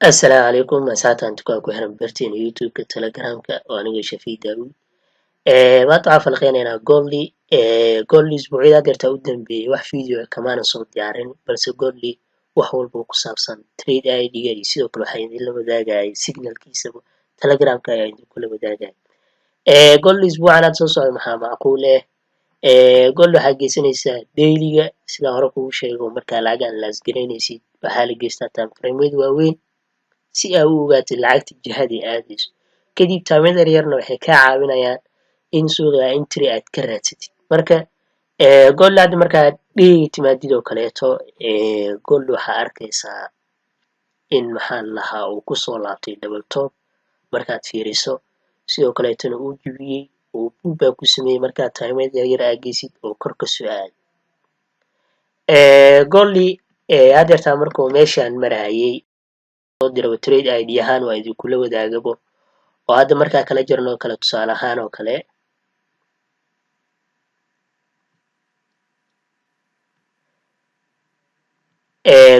Assalaamu calaykum asxaabtaan dukaan ku xiran barteena YouTube-ka, Telegramka oo aniga Shafiic Daawud. Maanta waxaan falqeynaynaa goldi. Goldi isbuucyada haddeerta u dambeeyay wax video kamaana soo diyaarin, balse goldi wax walba oo ku saabsan trade idea iyo sidoo kale waxaa idinla wadaagayay signalkiisaba Telegramka ayaa idinkula wadaagaya. Goldi isbuucan hadda soo socda maxaa macquul ah? Gold waxaa geysanaysaa dailyga. Sida hore kugu sheego, markaa lacag analyse garaynaysid waxaa la geystaa time frame waaweyn si aa u ogaatid lacagta jihadii aadayso. Kadib timeyada yaryarna waxay kaa caawinayaan in suuqa entry aad ka raadsatid. Marka gold hadda markaad dhiigi timaadid oo kaleeto, gold waxaa arkaysaa in, maxaa la lahaa, uu kusoo laabtay double top. Markaad fiiriso sidoo kaleetona uu jibiyey oo pullback ku sameeyey markaad timeyada yaryar aa geysid oo kor kasoo aaday. Goldi haddeertaa markuu meeshaan marayay soo diraba trade idea ahaan waa idinkula wadaagabo, oo hadda markaa kala jarno oo kale, tusaale ahaan oo kale,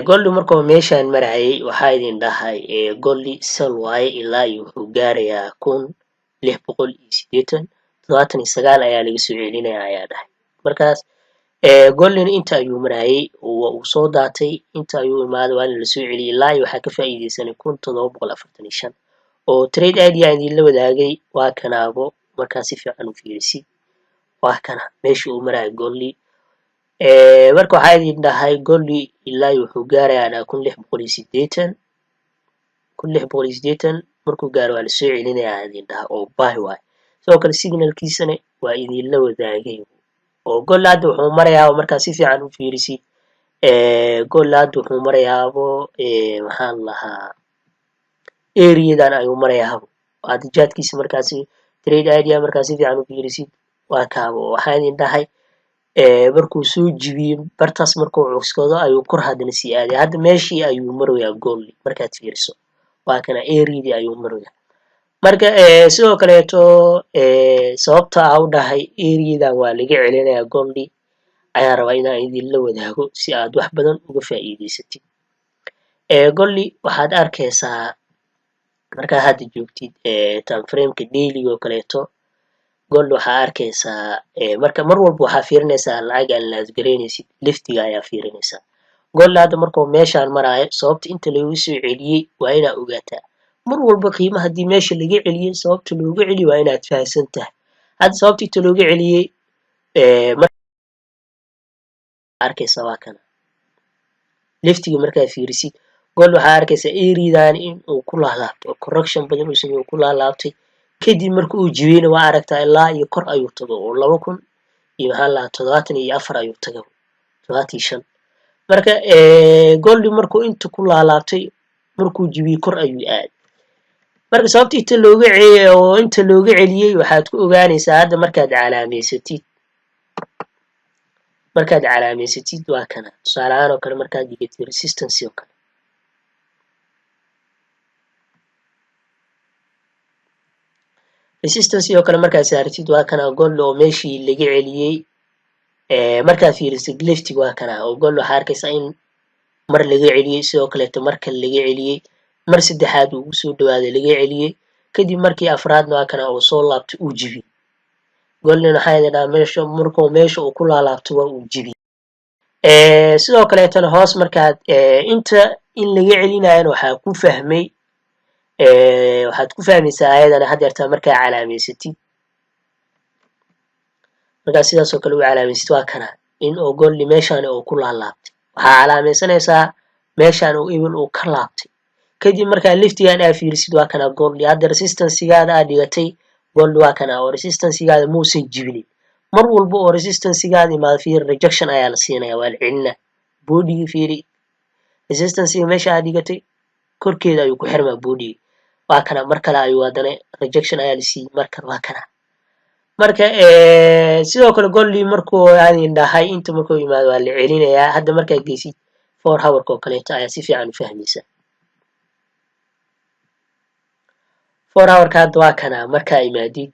goldi markuu meeshaan marayay waxaa idin dhahay goldi sell waaye, ilaa iyo wuxuu gaarayaa 1680, 79 ayaa laga soo celinaya ayaa dhahay. Markaas goldina inta ayuu marayay, waa uu soo daatay, inta ayuu imaaday, waana lasoo celiyay, ilaa iyo waxaa ka faa'iideysanay 1745 oo trade idea aan idinla wadaagay. Waa kanaabo, markaa si fiican u fiirisid waa kana meesha uu maraayo goldi. Marka waxaa idin dhahay goldi ilaa iyo wuxuu gaarayaa 1680. 1680 markuu gaaro waa lasoo celinayaa idin dhahay, oo buy waaye. Sidoo kale signalkiisana waa idinla wadaagay, oo gold hadda wuxuu marayaa, markaa si fiican u fiirisid, gold hadda wuxuu marayaabo, maxaa la lahaa, areadan ayuu marayaabo hadda chartkiisa. Markaasi trade idea markaa si fiican u fiirisid waa kaabo. Waxaa idin dhahay markuu soo jibiyey bartaas, markuu cuskado ayuu kor haddana sii aaday. Hadda meeshii ayuu marayaa goldi. Markaad fiiriso waa kana areadii ayuu marayaa. Marka sidoo kaleeto sababta aa u dhahay areadan waa laga celinayaa goldi ayaan rabaa inaan idinla wadaago si aad wax badan uga faa'iidaysatid. Goldi waxaad arkaysaa markaa hadda joogtid time frameka daily oo kaleeto, gold waxaa arkaysaa, marka mar walba waxaa fiirinaysaa lacag analyse garaynaysid leftiga ayaa fiirinaysaa. Gold hadda markuu meeshaan maraayo, sababta inta loogu soo celiyey waa inaa ogaataa. Mar walba qiima haddii meesha laga celiyey, sababta looga celiyo waa inaad fahamsan tahay. Hadda sababta inta looga celiyey arkaysaa, waa kana leftiga. Markaa fiirisid gold waxaa arkaysaa areadan in uu ku laalaabtay oo correction badan uu sameeyey, uu ku laalaabtay. Kadib marka uu jibiyeyna waa aragtaa, ilaa iyo kor ayuu tago oo 2000 iyo, maxaa la lahaa, 74 ayuu taga, 75. Marka goldi markuu inta ku laalaabtay, markuu jibiyey kor ayuu aaday. Marka sababta inta looga celiyey oo inta looga celiyey waxaad ku ogaanaysaa hadda markaad calaameysatid waa kana, tusaale ahaan oo kale, markaad dhigatid resistance oo kale. Resistance oo kale markaad saartid, waa kana gold oo meeshii laga celiyey. Markaad fiirisid leftig waa kana, oo gold waxaa arkaysaa in mar laga celiyey, sidoo kaleeto mar kale laga celiyey, mar saddexaad uu usoo dhawaaday laga celiyey, kadib markii afraadna waa kana uu soo laabtay, uu jibiyey. Goldina waxaa idin dhahaa meesha markuu meesha uu ku laalaabto waa uu jibiyey. Sidoo kaleetona hoos markaad inta in laga celinayana waxaa ku fahmay, waxaad ku fahmaysaa ayadana haddeerta markaa calaameysatid. Markaa sidaas oo kale u calaameysatid, waa kana in oo goldi meeshaan uu ku laalaabtay. Waxaa calaamaysanaysaa meeshaan uu ebel uu ka laabtay. Kadib markaa leftigan aa fiirisid, waa kana goldi hadda resistancegaada aa dhigatay. Gold waa kana oo resistancegaada muusan jibinin. Mar walba oo resistancegaada imaado, fiiri, rejection ayaa la siinaya, waa la celinaa bodygii. Fiiri, resistancega meesha aad dhigatay korkeeda ayuu ku xirmaa bodygii. Waa kana, mar kale ayuu haddana rejection ayaa la siiyey, mar kale waa kana. Marka sidoo kale goldi markuu aan dhahay inta markuu yimaado waa la celinayaa, hadda markaad geysid 4 hourka oo kaleeto ayaa si fiican u fahmaysa. 4 hourka hadda waa kana. Markaa imaadid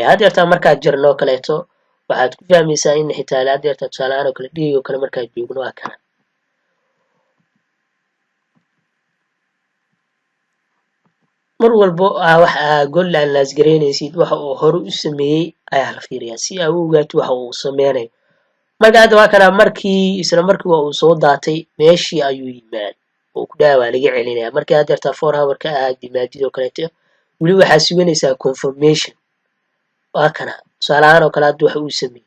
haddeertaa markaad jirno oo kaleeto waxaad ku fahmaysaa in xitaa haddeertaa, tusaale ahaan oo kale, dhig oo kale markaad joogno, waa kana. Mar walbo aa wax aa gold analyse gareynaysid, waxa uu hore u sameeyey ayaa la fiiriyaa si aa u ogaato waxa uu sameynayo. Marka hadda waa kana, markii isla markii waa uu soo daatay, meeshii ayuu yimaad oo ku dhaha waa laga celinaya. Markii aad yartaa 4 hour ka aad yimaadid oo kaleeto, weli waxaa suganaysaa confirmation. Waa kana tusaale ahaan oo kale hadda waxa uu sameeyey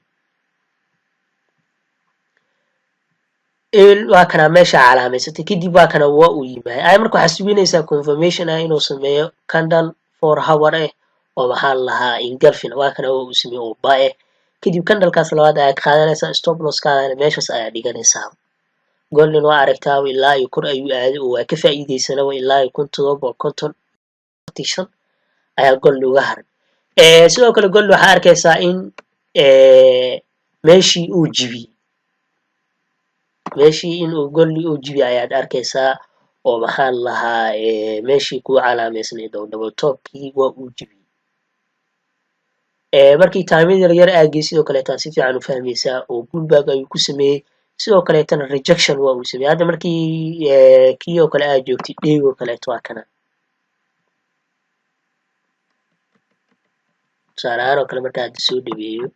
ebel. Waa kana meesha calaamaysatay, kadib waa kana waa uu yimaad ay. Marka waxaa suganaysaa confirmation ah inuu sameeyo candle 4 hour ah oo maxaa la lahaa engulfing. Waa kana, waa uu sameeyey oo buy ah. Kadib candlekaas labaad ayaa ka qaadanaysaa, stop losskaadana meeshaas ayaa dhiganaysaa. Goldin waa aragtaa, ilaa iyo kor ayuu aaday oo waa ka faa'iidaysanaba. Ilaa iyo 1755 ayaa gold uga haray. Sidoo kale gold waxaa arkaysaa in meeshii uu jibiyey, meeshii in uu goldi uu jibiyey ayaad arkaysaa, oo maxaa la lahaa meeshii kuu calaamaysnayd oo double topkii waa uu jibiyey. Markii timeyada yaryar aad geysid oo kaleetaa si fiican u fahmaysaa oo pullback ayuu ku sameeyey. Sidoo kaleetana rejection waa uu sameeyey. Hadda markii kii oo kale aad joogtid dheeg oo kaleeto, waa kana tusaale ahaan oo kale marka hadda soo dhaweeyo,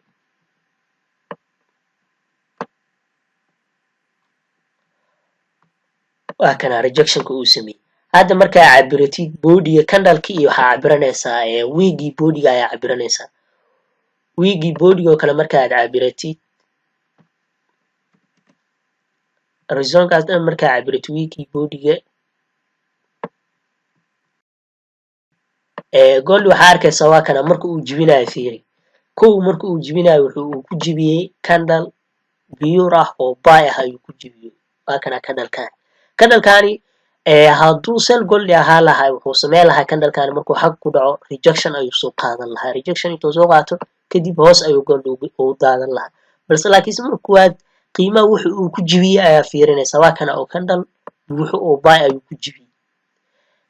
waa kana rejectionka uu sameeyey. Hadda markaa cabiratid bodyga candleka iyo waxaa cabiranaysaa wiigii bodyga ayaa cabiranaysaa. Wiigii bodyga oo kale markaad cabiratid, rezonkaas dhan markaa cabiratid wiigii bodyga gold, waxaa arkaysaa waa kana marka uu jibinayo. Fiiri kow, marka uu jibinayo wuxuu uu ku jibiyey candle pure ah oo buy ah ayuu ku jibiyey. Waa kana candlekani. Candlekani hadduu sell goldi ahaa lahaa, wuxuu sameyn lahaa candlekani markuu xag ku dhaco rejection ayuu soo qaadan lahaa. Rejection intuu soo qaato kadib hoos ayuu gold ugu daadan lahaa. Balse laakiinse marka koowaad qiimaha wuxu uu ku jibiyey ayaa fiirinaysa. Waa kana oo candle buuxo oo buy ayuu ku jibiyey.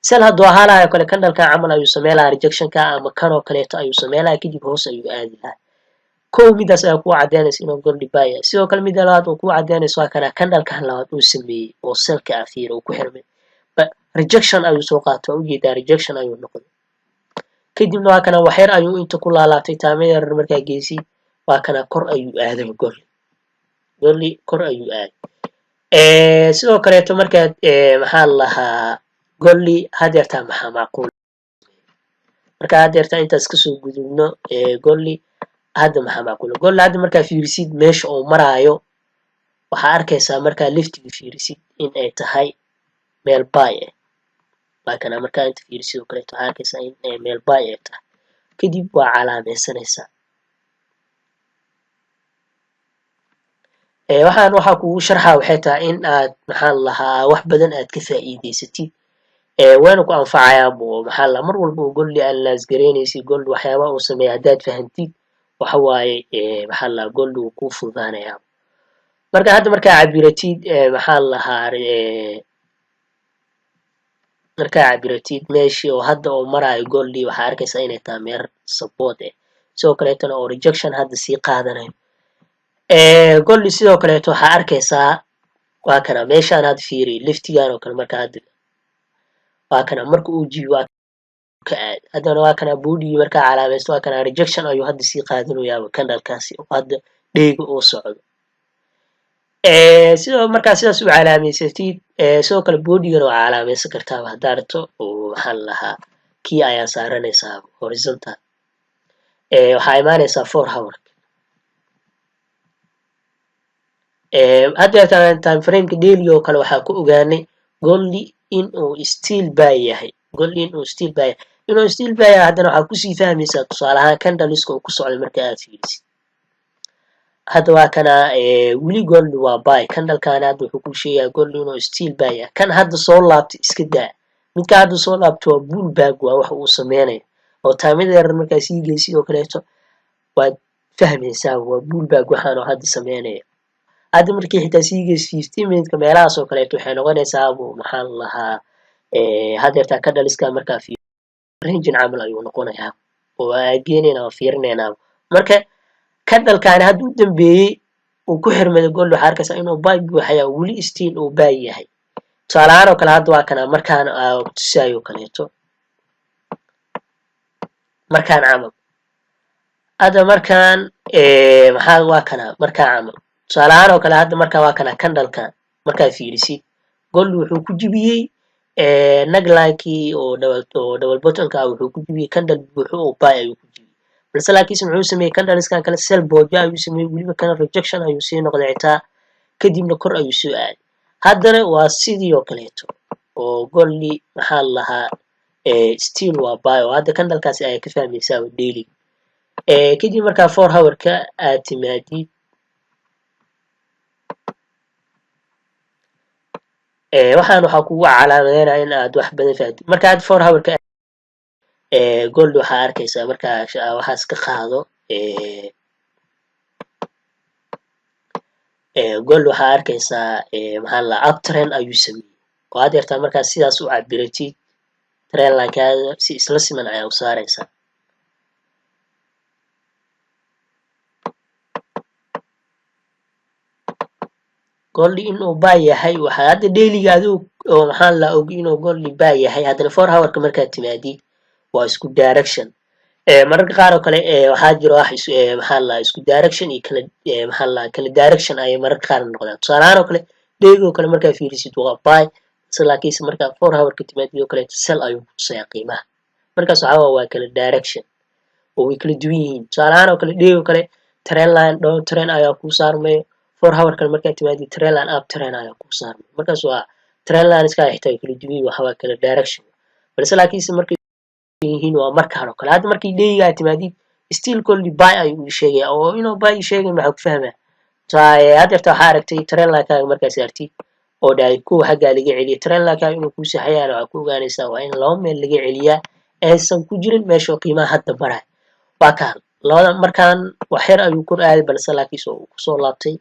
Sell hadduu ahaa lahaa oo kale, candlekan camal ayuu sameyn lahaa, rejectionka ama kanoo kaleeto ayuu sameyn lahaa, kadib hoos ayuu aadi lahaa. Kow, midaas ayaa kuu cadeynaysa inuu goldi buy yahay. Sidoo kale midda labaad oo kuu cadeynaysa waa kana candlekan labaad uu sameeyey oo sellka ah. Fiira uu ku xirmay, rejection ayuu soo qaatay, waa ujeedaa, rejection ayuu noqday. Kadibna waa kana waxyar ayuu inta ku laalaabtay. Taamo yarar markaa geysid, waa kana kor ayuu aaday goldi. Goldi kor ayuu aaday. Sidoo kaleeto markaad maxaa la lahaa goldi hadeertaa maxaa macquul? Marka hadeertaa intaas kasoo gudubno goldi, hadda maxaa macquul? Goldi hadda markaa fiirisid meesha uu maraayo, waxaa arkaysaa markaa leftiga fiirisid in ay tahay meel buy ah. Waa kana, markaa inta fiirisid oo kaleeto waxaa arkaysaa in ay meel buy ay tahay. Kadib waa calaamaysanaysaa. Waxaan waxaa kugu sharxaa waxay tahay in aad maxaa la lahaa wax badan aad ka faa'iidaysatid, wayna ku anfacayaa. Maxaa la mar walba oo goldi analyse gareynaysid, gold waxyaabaha uu sameeya haddaad fahantid, waxa waaye maxaa la lahaa gold wuu kuu fududaanayaa. Marka hadda markaa cabiratid maxaa la lahaa markaa cabiratid meeshii oo hadda oo maraayo goldi, waxaa arkaysaa inay tahay meel support ah, sidoo kaleetona oo rejection hadda sii qaadanayo goldi. Sidoo kaleeto waxaa arkaysaa waa kana meeshaan hadda fiiri leftigan oo kale. Marka hadda waa kana marka uu jibi waa ka aad, haddana waa kana bodygii markaa calaamaysto, waa kana rejection ayuu hadda sii qaadanayaaba candlekaasi oo hadda dheega oo socdo. Sidoo markaa sidaas u calaamaysatid, sidoo kale bodygana waa calaamaysan kartaaba haddaa rabto, oo maxaa la lahaa kii ayaa saaranaysaa horizontal. Waxaa imaanaysaa 4 hour. Hadda time frameka daily oo kale waxaa ku ogaanay goldi in uu still buy yahay, goldi in uu still buy yahay, inuu still buy yahay. Haddana waxaa kusii fahmaysaa tusaale ahaan candleska uu ku socday marka aad fiirisid. Hadda waa kana weli gold waa buy. Candlekana hadda wuxuu ku sheegayaa gold inuu still buy yahay. Kan hadda soo laabtay iska daa, midka hadda soo laabtay waa pullback, waa waxa uu sameynayo oo timeyada yarar markaa sii geysid oo kaleeto waad fahmaysaa, waa pullback waxaan oo hadda sameynaya. Hadda markii xitaa sii geysid 15 minuteka meelahaas oo kaleeto, waxay noqonaysaa bu maxaa la lahaa hadeertaa candleska markaa ranging camal ayuu noqonayaa oo waa geenaynaa waa fiirinaynaa. Marka candlekaani hadda u dambeeyey uu ku xirmaday gold, waxaa arkaysaa inuu buy buuxaya, weli still uu buy yahay. Tusaale ahaan oo kale hadda waa kana markaan tusaayo kaleeto. Markaan camal hadda markaan maxaa waa kana markaa camal, tusaale ahaan oo kale, hadda markaa waa kana candlekan. Markaad fiirisid, gold wuxuu ku jibiyey necklinekii oo double bottomka ah. Wuxuu ku jibiyey candle buuxo oo buy ayuu ku jibiyey, balse laakiinse muxuu sameeyey? Candleskan kale sell booja ayuu sameeyey. Weliba kana rejection ayuu sii noqday xitaa, kadibna kor ayuu soo aaday. Haddana waa sidii oo kaleeto oo goldi maxaa la lahaa, still waa buy, oo hadda candlekaasi ayaa ka fahmaysaa oo daily. Kadib markaa 4 hourka aad timaadid, waxaa kugu calaamadeynaya in aad wax badan fahamtid. Marka aad 4 hourka gold waxaa arkaysaa markaa waxaas ka qaado, gold waxaa arkaysaa maxaa la lahaa, uptrend ayuu sameeyey, oo had yartaa markaa sidaas u cabiratid, trendlinekaada si isla siman ayaa u saaraysaa. Goldi inuu buy yahay waxaa hadda dailyga adigu oo maxaa la og inuu goldi buy yahay. Haddana 4 hourka markaad timaadid, waa isku direction. Mararka qaar oo kale waxaa jiro wax maxaa la isku direction iyo kala maxaa la kala direction ayay mararka qaar noqdaan. Tusaale ahaan oo kale, dailyga oo kale markaad fiirisid waa buy, balse laakiinse markaa 4 hourka timaadid oo kaleeto, sell ayuu ku tusayaa qiimaha. Markaas waxaa waa kala direction oo way kala duwan yihiin. Tusaale ahaan oo kale, dailyga oo kale trendline down trend ayaa kuu saarmayo. 4 hour kale markaad timaadid, trendline up trend ayaa kuu saarmay. Markaas waa trendlineska xitaa way kala duwan yihiin, waxa waa kala direction, balse laakiinse markay yihiin waa markaan oo kale. Hadda markii dailyga aad timaadid, still goldi buy ayuu ii sheegaya, oo inuu buy ii sheegay maxaa ku fahmaa? Had yarta waxaa aragtay trendlinekaaga markaa saartid oo dhahay kow xaggaa laga celiyay. Trendlinekaaga inuu kuu saxayaana waxaa ku ogaanaysaa waa in laba meel laga celiyaa aysan ku jirin meesha qiimaha hadda maraya. Waa kaan labada markaan wax yar ayuu kor aaday, balse laakiinse uu kusoo laabtay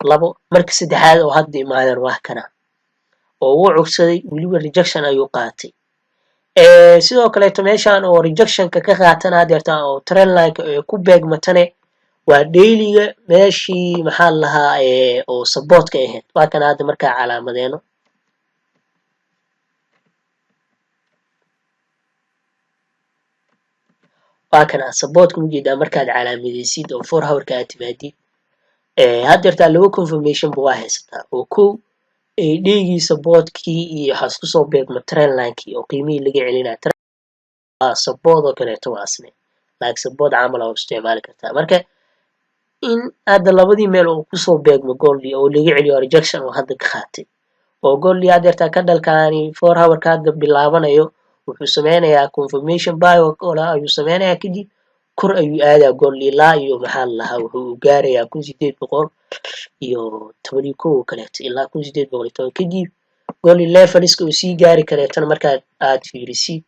labo. Marka saddexaad oo hadda imaadeen waa kana oo wuu cugsaday, weliba rejection ayuu qaatay. Sidoo kaleeto meeshan oo rejectionka ka qaatana hadeertaan oo trendlineka ee ku beegmatane waa dailyga meeshii maxaa la lahaa oo supportka ahayd. Waa kana hadda markaa calaamadeeno. Waa kana supportka, ujeedaa markaad calaamadeysid oo 4 hourka aad timaadid. Hadeertaa laba confirmation ba waa haysataa, oo kow dailygii supportkii iyo waxaa isku soo beegma trendlinekii oo qiimihii laga celinaya support oo kaleeto. Waa asne like support camal aa u isticmaali kartaa. Marka in hadda labadii meel oo kusoo beegmo goldi oo laga celiyo rejection oo hadda ka qaatay, oo goldi hadeertaa candlekani 4 hourka hadda bilaabanayo wuxuu sameynayaa confirmation buy oo kale ayuu sameynayaa. Kadib kor ayuu aadaa gold ilaa iyo maxaa la lahaa, wuxuu gaarayaa 1811 oo kaleeto ilaa 1810. Kadib gold leveliska uu sii gaari kareetana markaad aad fiirisid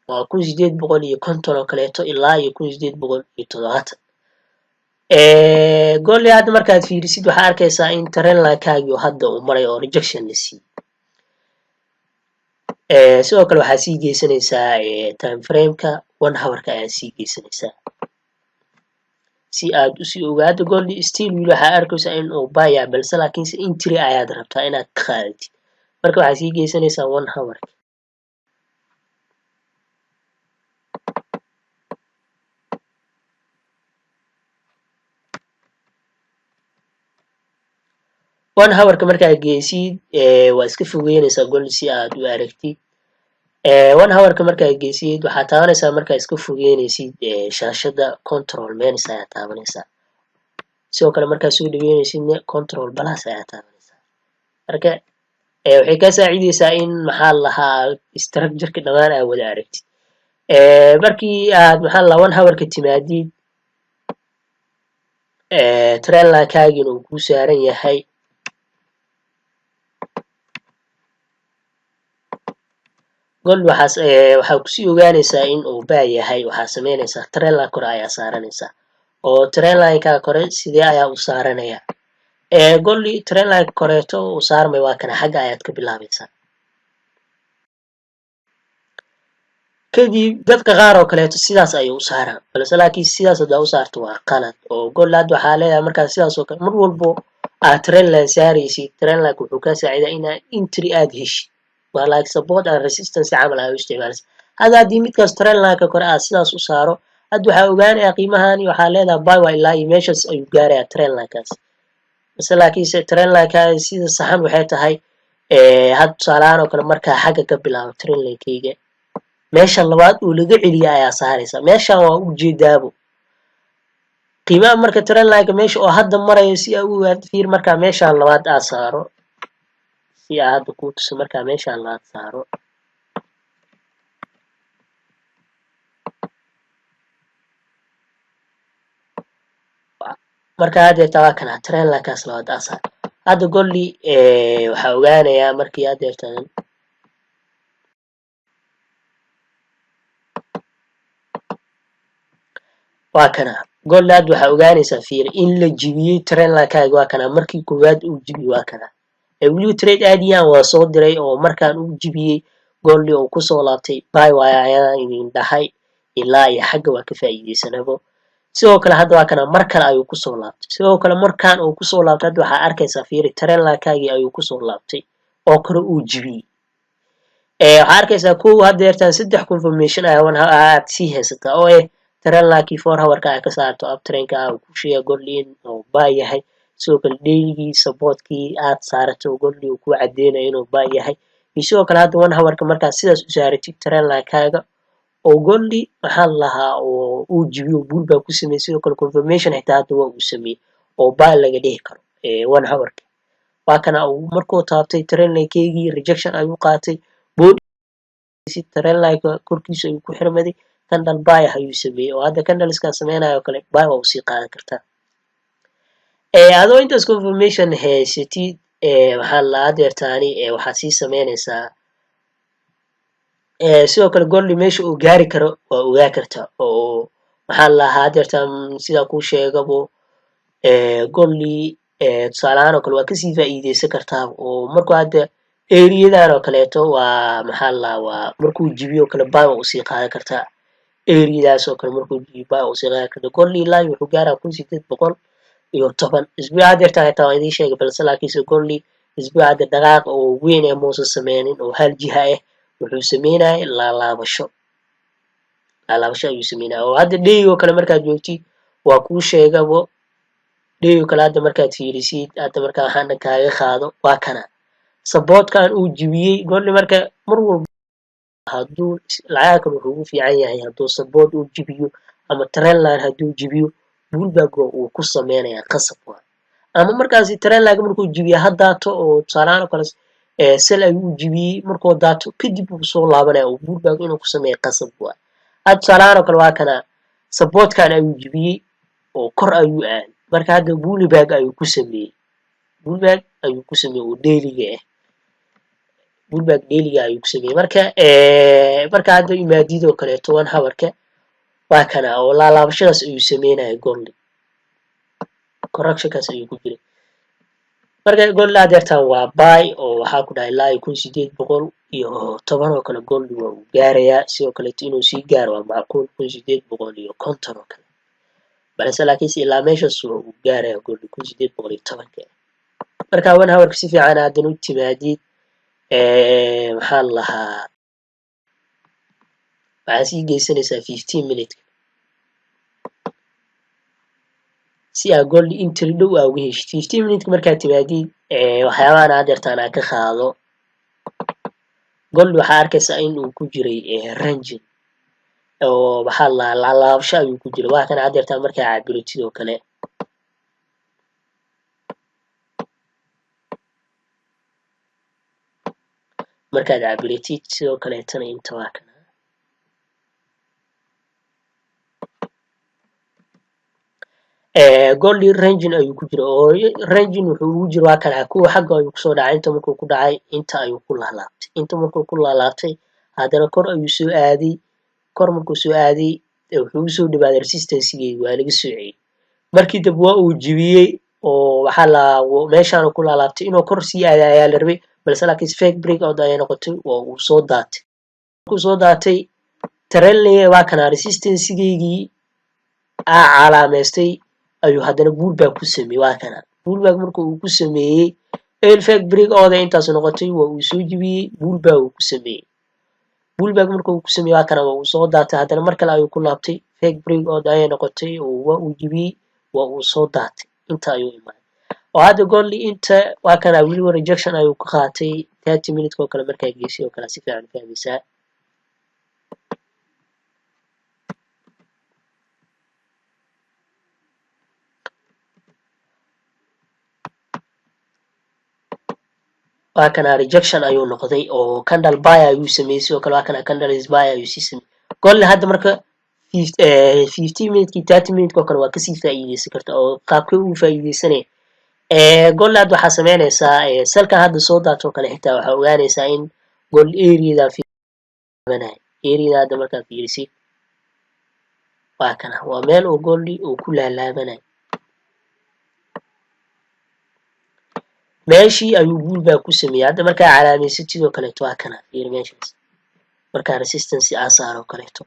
waa 1850 oo kaleeto ilaa iyo 1870. Goldi hadda markaad fiirisid waxaa arkaysaa in trendlinekaagii hadda uu maray oo rejection la siiyey. Sidoo kale waxaa sii geysanaysaa time frameka 1 hourka ayaa sii geysanaysaa si aad usii ogaado. Goldi still weli waxaa arkaysaa in uu buy yahay, balse laakiinse entry ayaad rabtaa inaad ka qaadatid. Marka waxaa sii geysanaysaa 1 hourka. 1 hourka markaad geysid, waa iska fogeynaysaa gold si aad u aragtid. 1 hourka markaad geysid, waxaad taabanaysaa, markaad iska fogeynaysid shaashada, control minus ayaa taabanaysaa. Sidoo kale markaad soo dhaweynaysidna, control plus ayaa taabanaysaa. Marka waxay kaa saacideysaa in maxaa la lahaa, structureka dhammaan aad wada aragtid. Markii aad maxaa la lahaa 1 hourka timaadid, trendlinekaagina uu kuu saaran yahay, gold waxaas waxaa kusii ogaanaysaa in uu buy yahay. Waxaa sameynaysaa trendline kore ayaa saaranaysaa, oo trendlineka kore sidee ayaa u saaranaya? Goldi trendline koreeto uu saarmay waa kana, xagga ayaad ka bilaabaysaa. Kadib dadka qaar oo kaleeto sidaas ayay u saaraan, balse laakiin sidaas haddaa u saarto waa qalad. Oo gold hadda waxaa leedahay markaa sidaas oo kale, mar walbo aad trendline saaraysid, trendline wuxuu kaa saacidaa inaad entry aad heshid. Waa like support and resistance camal aa u isticmaalaysa. Hadda haddii midkaas trendlineka kore aad sidaas u saaro, hadda waxaa ogaanayaa qiimahani waxaa leedahay buy waa ilaa iyo meeshaas ayuu gaarayaa trendlinekaas. Base laakiinse trendlineka sida saxan waxay tahay, had tusaalahaan oo kale markaa xagga ka bilaabo trendlinekeyga, meesha labaad oo laga celiya ayaa saaraysa. Meeshan waa ujeedaabo qiimaha marka trendlineka meesha oo hadda marayo si aa u ogaatid. Fiir, markaa meeshaan labaad aa saaro, si aa hadda kuu tuso, markaa meeshaan labaad saaro, marka haddeerta waa kana trendlinekaas labaad aa saaro. Hadda goldi waxaa ogaanayaa markii haddeertan waa kana goldi. Hadda waxaa ogaanaysaa, fiir, in la jibiyey trendlinekaaga. Waa kana markii koowaad uu jibiyey, waa kana. Weliba trade aadiyaan waa soo diray oo markaan uu jibiyey goldi oo kusoo laabtay, buy waaya ayadaan idin dhahay, ilaa iyo xagga waa ka faa'iideysanabo. Sidoo kale hadda waa kana, mar kale ayuu kusoo laabtay. Sidoo kale markaan uu kusoo laabtay, hadda waxaa arkaysaa, fiiri, trendlinekaagii ayuu kusoo laabtay oo kale uu jibiyey. Waxaa arkaysaa kow haddeertaan saddex confirmation ayaa aad sii haysataa oo trendlinekii 4 hourka aa ka saarto uptrendka ah uu ku sheega goldi in uu buy yahay. Sidoo kale dailygii supportkii aad saarato, goldi uu ku cadeynayo inuu buy yahay. Iyo sidoo kale hadda 1 hourka markaad sidaas u saaratid trendlinekaaga oo goldi maxaa la lahaa oo uu jibiyo, pullback ku sameeyey. Sidoo kale confirmation xitaa hadda waa uu sameeyey oo buy laga dhihi karo. 1 hourka waa kana uu markuu taabtay trendlinekeygii, rejection ayuu qaatay, body trendlineka korkiisa ayuu ku xirmaday, candle buy ah ayuu sameeyey oo hadda candleskaa sameynayo oo kale buy waa usii qaadan kartaa. Adoo intaas confirmation haysatid, waxaa la adeertaani waxaad sii sameynaysaa, sidoo kale goldi meesha uu gaari karo waa ogaa kartaa oo maxaa la lahaa adeertaan sidaa kuu sheegabo goldi tusaale ahaan oo kale waa kasii faa'iideysan kartaa oo markuu hadda areadan oo kaleeto waa maxaa la lahaa waa markuu jibiyo oo kale buy waa usii qaadan kartaa. Areadaas oo kale markuu jibiyo buy waa usii qaadan kartaa. Goldi ilaa wuxuu gaaraa 1810 isbuuca adeertaan xitaa waa idiin sheegay. Balse laakiinse goldi isbuuca hadda dhaqaaq oo weyn ee muusan sameynin oo hal jiha ah, wuxuu sameynayay laalaabasho. Laalaabasho ayuu sameynaya oo hadda day oo kale markaad joogtid waa kuu sheegabo. Day oo kale hadda markaad fiirisid, hadda markaa waxaan dhan kaaga qaado, waa kana supportkan uu jibiyey goldi. Marka mar walba hadduu lacagaha kale wuxuu ugu fiican yahay, hadduu support uu jibiyo ama trendline hadduu jibiyo, pullback uu ku sameynaya qasab waa. Ama markaasi trendline markuu jibiyo ha daato oo tusaalahaan oo kale sell ayuu jibiyey, markuu daato kadib uu soo laabanaya oo pullback inuu ku sameeyo qasab waa. Hadda tusaalahaan oo kale waa kana supportkan ayuu jibiyey oo kor ayuu aaday. Marka hadda pullback ayuu ku sameeyey, pullback ayuu ku sameeyey oo dailyga ah, pullback dailyga ayuu ku sameeyey. Marka hadda imaadid oo kaleeto 1 hourka, waa kana oo laalaabashadaas ayuu sameynaya goldi, correctionkaas ayuu ku jiray. Marka goldi adeertan waa buy oo waxaa ku dhahay ilaa iyo 1810 oo kale goldi waa uu gaarayaa. Sidoo kaleeto inuu sii gaaro waa macquul 1850 oo kale, balse laakiinse ilaa meeshaas waa uu gaaraya goldi 1810-ka. Marka 1 hourka si fiican aadan u timaadid, maxaa la lahaa waxaa sii geysanaysaa 15 minute si aa goldi entry dhow aa uga heshid. 15 minute markaad timaadid, waxyaabahan adeertaan aa ka qaado, gold waxaa arkaysaa in uu ku jiray ranging oo maxaa la lahaa laalaabasho ayuu ku jiray. Waa kana adeertaan markaa cabiratid oo kale. Markaad cabiratid sidoo kaleetana inta waa kana. Goldi ranging ayuu ku jira oo ranging wuxuu ugu jira, waa kana kuwa xagga ayuu kusoo dhacay. Inta markuu ku dhacay, inta ayuu ku laalaabtay. Inta markuu ku laalaabtay, haddana kor ayuu soo aaday. Kor markuu soo aaday, wuxuu usoo dhawaaday resistancegeedi, waa laga soo celiyey. Markii dambe waa uu jibiyey oo waxaa la meeshaan ku laalaabtay inuu kor sii aaday ayaa la rabay, balse laakiin fake break out ayay noqotay, waa uu soo daatay. Markuu soo daatay, trendline waa kana resistancegeygii aa calaameystay ayuu haddana pullback ku sameeyey. Waa kana pullback marka uu ku sameeyey, fake break out intaas noqotay, waa uu soo jibiyey, pullback uu ku sameeyey. Pullback marka uu ku sameeyey, waa kana, waa uu soo daatay. Haddana mar kale ayuu ku laabtay, fake break out ayay noqotay oo waa uu jibiyey, waa uu soo daatay, inta ayuu imaaday. Oo hadda goldi inta waa kana, weliba rejection ayuu ka qaatay. 30 minute oo kale markaa geesay oo kale si fiican u fahmaysaa. Waa kana, rejection ayuu noqday oo candle buy ayuu sameeyey. Sidoo kale waa kana, candles buy ayuu sii sameeyey goldi. Hadda marka 15 minute, 30 minute oo kale waa kasii faa'iideysan karta. Oo qaabkee ugu faa'iideysanaya gold? Hadda waxaa sameynaysaa, sellkan hadda soo daato oo kale xitaa waxaa ogaanaysaa in gold areada areada hadda markaa fiirisid, waa kana, waa meel oo goldi uu ku laalaabanayo. Meeshii ayuu pullback ku sameeyey. Hadda markaa calaamaysid sidoo kaleeto, waa kana, fiiri meeshaas markaa resistance aa saaro kaleeto,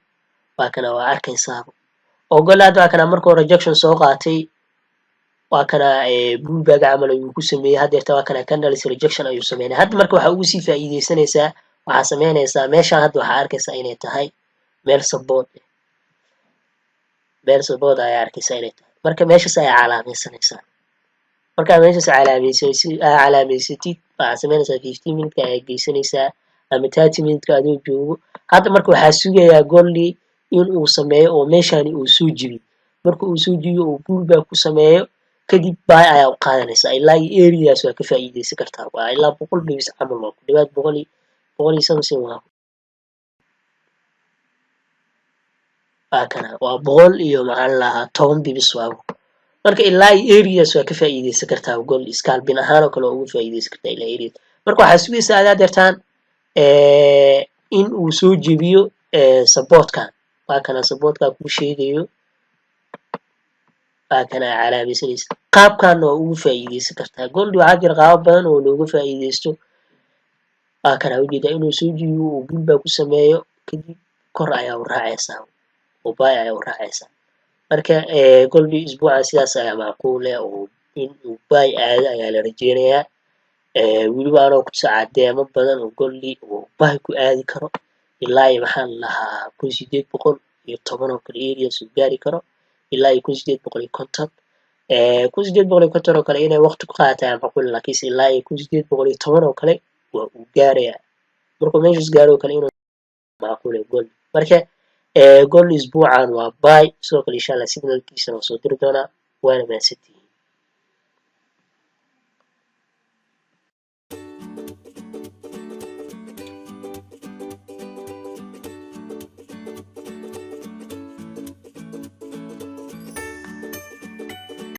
waa kana, waa arkaysaaba. Oo gold hadda waa kana, markuu rejection soo qaatay, waa kana, pullback camal ayuu ku sameeyey. Haddeerta waa kana, candles rejection ayuu sameynaya. Hadda marka waxaa ugu sii faa'iideysanaysaa, waxaa sameynaysaa, meeshaan hadda waxaa arkaysaa inay tahay meel support eh, meel support ayaa arkaysaa inay tahay. Marka meeshaas ayaa calaamaysanaysaa. Markaa meeshaas calaameysatid, waxaa sameynaysaa 15 minute ayaa geysanaysaa ama 30 minute adoo joogo. Hadda marka waxaa sugayaa goldi in uu sameeyo oo meeshani uu soo jibiyo. Marka uu soo jibiyo oo pullback ku sameeyo kadib, buy ayaa u qaadanaysaa ilaa iyo areadaas. Waa ka faa'iideysan kartaa, waa ilaa 100 pips camal, waa ku dhawaad boqol iyo boqol iyo something. Waa kana, waa boqol iyo maxaa la lahaa 10 pips. Waa marka ilaa iyo areadaas waa ka faa'iideysan kartaa gold, scalping ahaan oo kale waa uga faa'iideysan kartaa ilaa areada. Marka waxaa sugaysaa adaa deertaan in uu soo jebiyo supportkan. Waa kana, supportkan kuu sheegayo, waa kana, calaamaysanaysa. Qaabkaana waa ugu faa'iideysan kartaa gold. Waxaa jira qaabab badan oo looga faa'iideysto. Waa kana, ujeedaa inuu soo jebiyo uu pullback ku sameeyo kadib, kor ayaa u raacaysaa oo buy ayaa u raacaysaa. Marka goldi isbuucan sidaas ayaa macquul eh oo in uu buy aado ayaa la rajeynayaa. Weliba anoo kutusa cadeemo badan oo goldi uu buy ku aadi karo ilaa iyo maxaa la lahaa 1810 oo kale areas uu gaari karo, ilaa iyo 1850. 1850 oo kale inay waqti ku qaadato ayaa macquul, laakiinse ilaa iyo 1810 oo kale waa uu gaarayaa. Markuu meeshaas gaaro oo kale inuu macquul gold. Marka gold isbuucan waa buy. Sidoo kale insha Allah signalkiisana waa soo diri doonaa, waana mahadsantihiin.